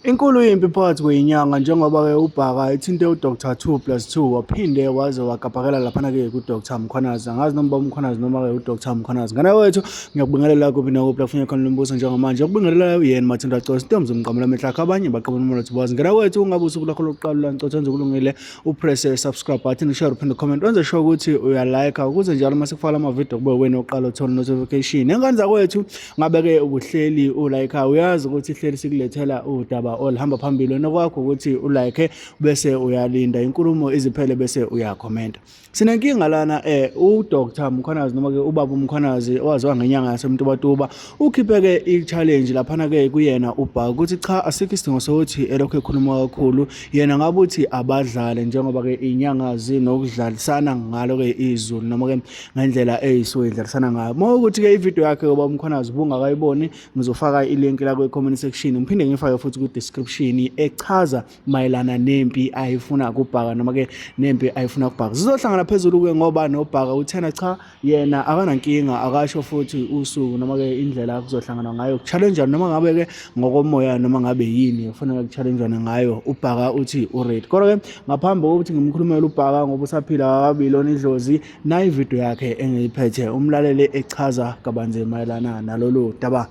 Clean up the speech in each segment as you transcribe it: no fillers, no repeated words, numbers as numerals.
Inkulu impi phakathi kweyinyanga njengoba-ke uBhaka ethinte uDr 2 plus 2 waphinde waze wagabhakela laphana-ke kuDr Mkhwanazi. Angazi noma uMkhwanazi noma-ke uDr Mkhwanazi. Ngane wethu ngiyakubingelela kuphi nakuphi la kufuneka khona lombuso njengamanje. Ukubingelela yena Mathinda Cosi intombi zomqamela amehlo akhe abanye baqamela umlotha bazi. Ngane wethu ungabe usuku lakho lokuqala la ngicotha nje kulungile upresse subscribe button share uphinde comment wenze sure ukuthi uyalike ukuze njalo uma sikufaka ama-video kube wena oqala uthola notification. Engane zakwethu ngabe-ke ubuhleli ulike uyazi ukuthi ihleli sikulethela udaba oluhamba phambili wena kwakho ukuthi ulike bese uyalinda inkulumo iziphele bese uyakhomenta. Sinenkinga lana uDr Mkhwanazi noma ke ubaba uMkhwanazi owaziwa ngenyanga yaseMtubatuba ukhiphe ke i-challenge laphana ke kuyena uBhaka ukuthi cha asikho isidingo sokuthi elokhu ekhuluma kakhulu yena ngabe uthi abadlale njengoba ke inyanga zinokudlalisana ngalo ke izulu noma ke ngendlela eyisuke idlalisana ngayo. Uma ukuthi ke ivideo yakhe ubaba uMkhwanazi ubungakayiboni ngizofaka ilink la kwi-comment section ngiphinde ngifake futhi kwi-description echaza mayelana nempi ayifuna kubhaka noma ke nempi ayifuna kubhaka. Sizohlangana phezulu ke ngoba nobhaka uthena cha yena akanankinga akasho futhi usuku noma ke indlela kuzohlangana ngayo kuchallenge noma ngabe ke ngokomoya noma ngabe yini kufanele kuchallenge ngayo ubhaka uthi uready. Kodwa ke ngaphambi kokuthi ngimkhulumele ubhaka ngoba usaphila akakabi lona idlozi nayi video yakhe engiyiphethe umlalele echaza kabanzi mayelana nalolu daba.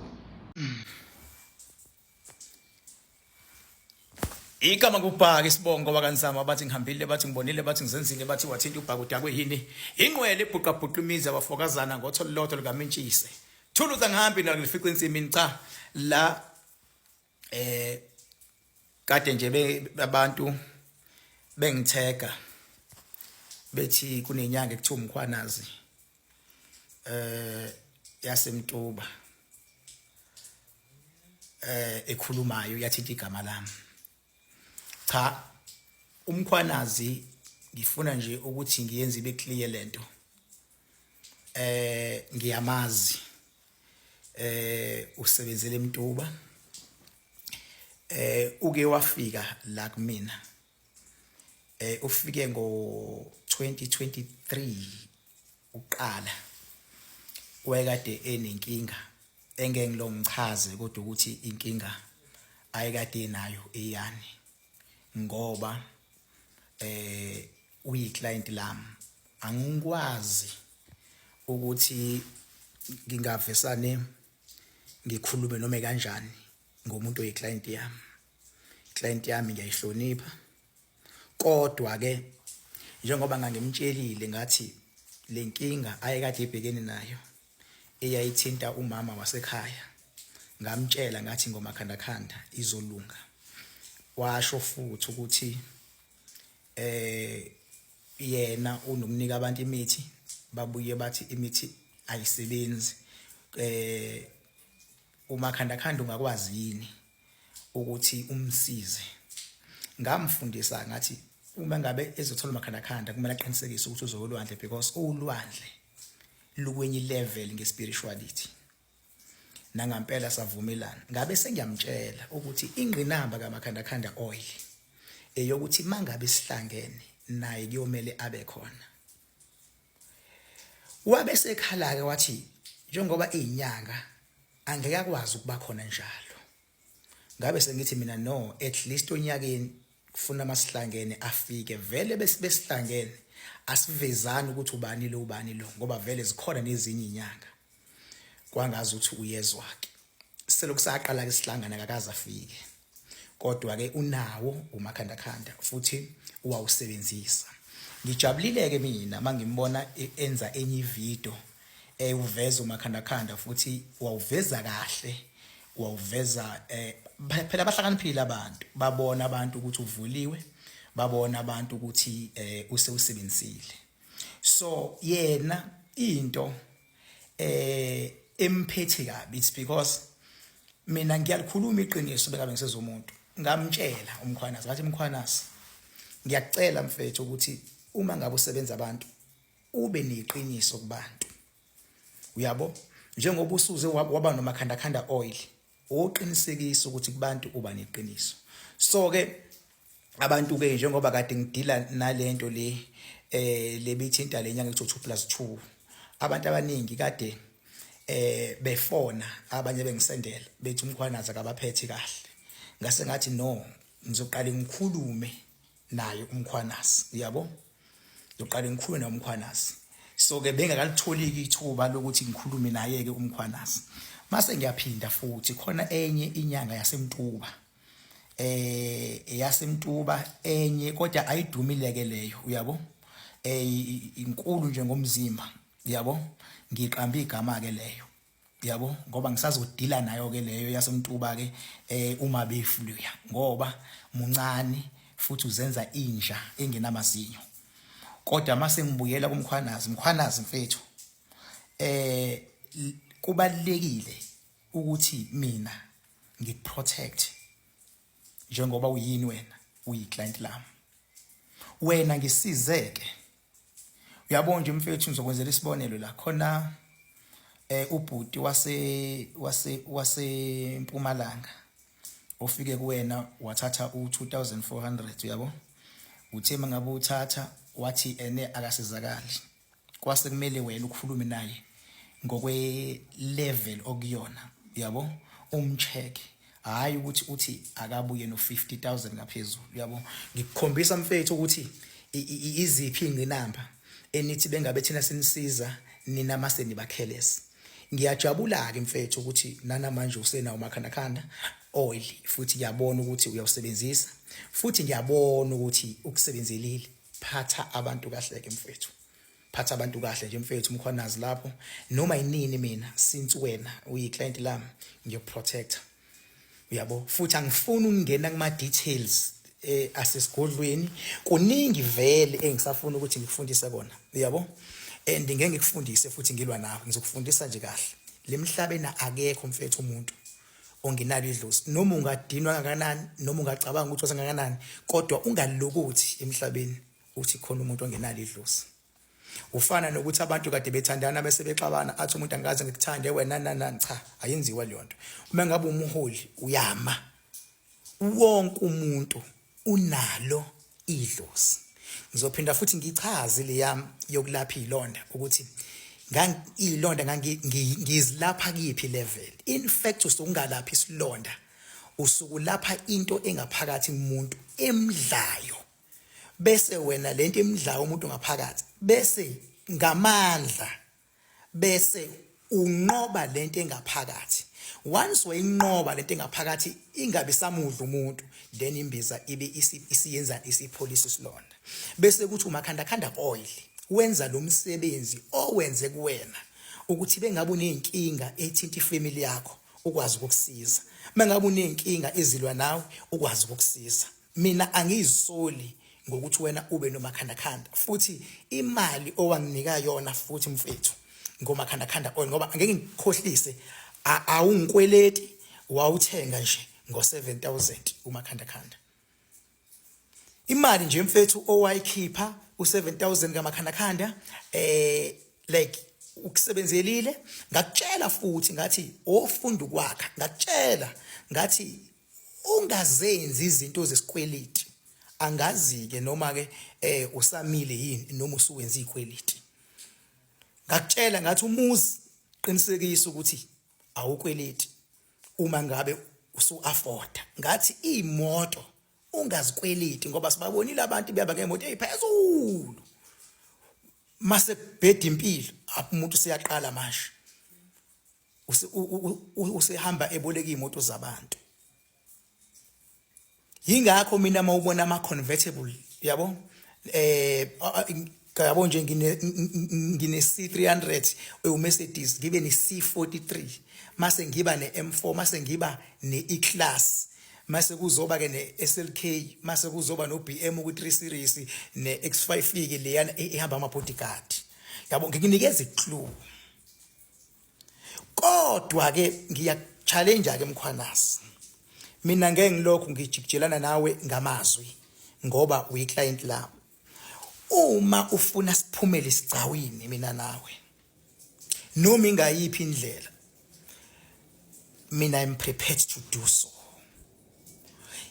Igama kubhaka isibongo wakaNzama bathi ngihambile bathi ngibonile bathi ngizenzile bathi wathinta ubhaka udakwe yini ingqwele ibhuqabhuqa imizi abafokazana ngotho lodwa lukamentshise thuluza ngihambi nalo ngilifica ensimini cha la kade nje abantu bengithega bethi kunenyanga ekuthiwa umkhwanazi yasemtuba ekhulumayo yathinta igama lami. Cha umkhwanazi ngifuna nje ukuthi ngiyenze ibe clear lento. Ngiyamazi usebenzele eMtuba uke wafika la kumina ufike ngo 2023 uqala wayekade enenkinga engeke ngilongichaze kodwa ukuthi inkinga ayekade enayo eyani ngoba uyi client lami angikwazi ukuthi ngingavesane ngikhulume noma kanjani ngomuntu oyi client yami. Client yami ngiyayihlonipha kodwa ke njengoba ngangimtshelile ngathi lenkinga ayekade ebhekene nayo eyayithinta umama wasekhaya ngamtshela ngathi ngomakhandakhanda izolunga washo futhi ukuthi yena unokunika abantu imithi babuye bathi imithi ayisebenzi umakhandakhanda ungakwazi yini ukuthi umsize. Ngamfundisa ngathi uma ngabe ezothola umakhandakhanda kumele aqinisekise ukuthi uzoyolwandle because ulwandle lukwenye level ngespirituality. Nangampela savumelana. Ngabe sengiyamtshela ukuthi ingqinamba kamakhandakhanda oil eyokuthi mangabe sihlangene naye kuyomele abe khona. Wabe sekhala-ke wathi njengoba iyinyanga angeke akwazi ukuba khona njalo. Ngabe sengithi mina no at least onyakeni kufuna masihlangene afike vele besihlangene asivezani ukuthi ubani lo ubani lo ngoba vele zikhona nezinye inyanga kwangazi ukuthi uyezwa ke selokhu saqala ke sihlangana kakaze afike kodwa ke unawo umakhandakhanda futhi uwawusebenzisa. Ngijabulile ke mina mangimbona enza enye ivideo ewuveza umakhandakhanda futhi wawuveza kahle wawuveza phela bahlakaniphile abantu babona abantu ukuthi uvuliwe babona abantu ukuthi usewusebenzisile. So yena into emphethe kabi it's because mina ngiyalikhuluma iqiniso bekabe ngisezomuntu ngamtshela umkhwanazi ngathi mkhwanazi ngiyakucela mfethu ukuthi uma ngabe usebenza abantu ube neqiniso kubantu uyabo njengoba usuze waba nomakhandakhanda oil oqinisekisa ukuthi kubantu uba neqiniso. So ke abantu ke njengoba kade ngidila nalento le lebithinta lenyanga ethi 2 plus 2 abantu abaningi kade befona abanye bengisendela bethi umkhwanazi akabaphethe kahle. Ngase ngathi no, ngizoqale ngikhulume naye uMkhwanazi, uyabo, ngizoqale ngikhulume naye uMkhwanazi. So ke bengakalitholi ithuba lokuthi ngikhulume naye ke uMkhwanazi. Mase ngiyaphinda futhi, khona enye inyanga yaseMtuba, yaseMtuba enye, kodwa ayidumile ke leyo, uyabo, inkulu nje ngomzimba, uyabo. Ngiqamba igama ke leyo, yabo, ngoba ngisazodila nayo ke leyo yaseMtuba ke, uma befluya, ngoba muncane futhi uzenza inja engenamazinyo. Kodwa mase ngibuyela kuMkhwanazi, Mkhwanazi mfethu, kubalekile ukuthi mina ngikuprotect njengoba uyini wena, uyi-client lami. Wena ngisizeke, uyabona nje mfethu, ngizokwenzela isibonelo la khona, ubhuti wase Mpumalanga ofike kuwena wathatha u2400, uyabo. Uthe mangabe uthatha wathi ene akasizakali, kwase kumele wena ukhulume naye ngokwe level okuyona, uyabo, umcheck, hayi ukuthi uthi akabuye no 50000 ngaphezulu, uyabo. Ngikukhombisa mfethu ukuthi iziphi ingqinamba enithi bengabe thina sinisiza, nina mase nibakhelesa. Ngiyajabula ke mfethu ukuthi nanamanje usenawo umakhandakhanda oil, futhi ngiyabona ukuthi uyawusebenzisa, futhi ngiyabona ukuthi ukusebenzelile. Phatha abantu kahle ke mfethu, phatha abantu kahle nje mfethu Mkhwanazi. Lapho noma yinini mina, since wena uyi-client lami, ngiyokuprotecta, uyabo. Futhi angifuni ukungena kuma details asesigodlweni, kuningi vele engisafuna ukuthi ngikufundise kona, uyabo, and ngeke ngikufundise futhi ngilwa nawe. Ngizokufundisa nje kahle. Lemhlabeni akekho mfethu umuntu ongenalo idlozi, noma ungadinwa kangakanani, noma ungacabanga ukuthi wasengakanani, kodwa ungalokuthi emhlabeni uthi khona umuntu ongenalo idlozi. Ufana nokuthi abantu kade bethandana bese bexabana, athi umuntu, "Angikaze ngikuthande wena," nani. Cha, ayenziwa leyo nto. Uma ngabe umholi uyama, wonke umuntu unalo idlozi. Ngizophinda futhi ngichaze le yami yokulapha izilonda, ukuthi iy'londa ngizilapha kuyiphi level. In fact, usukungalapha isilonda, usukulapha into engaphakathi kumuntu emdlayo, bese wena lento emdlayo umuntu ngaphakathi, bese ngamandla bese unqoba lento engaphakathi. Once wayinqoba lento engaphakathi, ingabe samudla umuntu, then imbiza ibe isiyenza isipholisa isilonda. Bese kuthi umakhandakhanda oil wenza lo msebenzi owenze kuwena ukuthi bengabe unenkinga ethinta ifamily yakho, ukwazi ukukusiza. Mangabe unenkinga ezilwa nawe, ukwazi ukukusiza. Mina angizisoli ngokuthi wena ube nomakhandakhanda, futhi imali owanginika yona futhi mfethu ngomakhandakhanda oil, ngoba angeke ngikhohlise, awungikweleti, wawuthenga nje ngo7000 umakhandakhanda. Imali nje mfethu owayikhipha u7000 kamakhandakhanda, like ukusebenzelile. Ngakutshela futhi ngathi ofunda ukwakha, ngakutshela ngathi ungazenzi izinto zesikweliti. Angazi ke noma ke usamile yini noma usuwenza izikweliti. Ngakutshela ngathi umuzi qinisekisa ukuthi awukweleti uma ngabe usu afforda. Ngathi imoto ungazikweleti, ngoba sibabonile abantu beyaba ngemoto eziphezulu, mase kubheda impilo, apho umuntu useyaqala manje usehamba eboleka imoto zabantu. Yingakho mina mawubona ama convertible, yabo, yabo nje ngine C300 ewu Mercedes, ngibe ne C43, mase ngiba ne M4, mase ngiba ne E-Class, mase kuzoba ke ne SLK, mase kuzoba no BM ku 3 Series, ne X5 ke leyana ehamba ama bodyguard, yabo. Ngikunikeza iclue, kodwa ke ngiyakuchallenge ke Mkhwanazi. Mina ngeke ngilokhu ngijikijelana nawe ngamazwi ngoba uyi-client lami. Uma ufuna siphumele isigcawini mina nawe, noma ingayiphi indlela, mina I'm prepared to do so.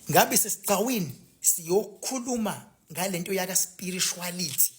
Ngabe sesigcawini siyokhuluma ngalento yaka spirituality.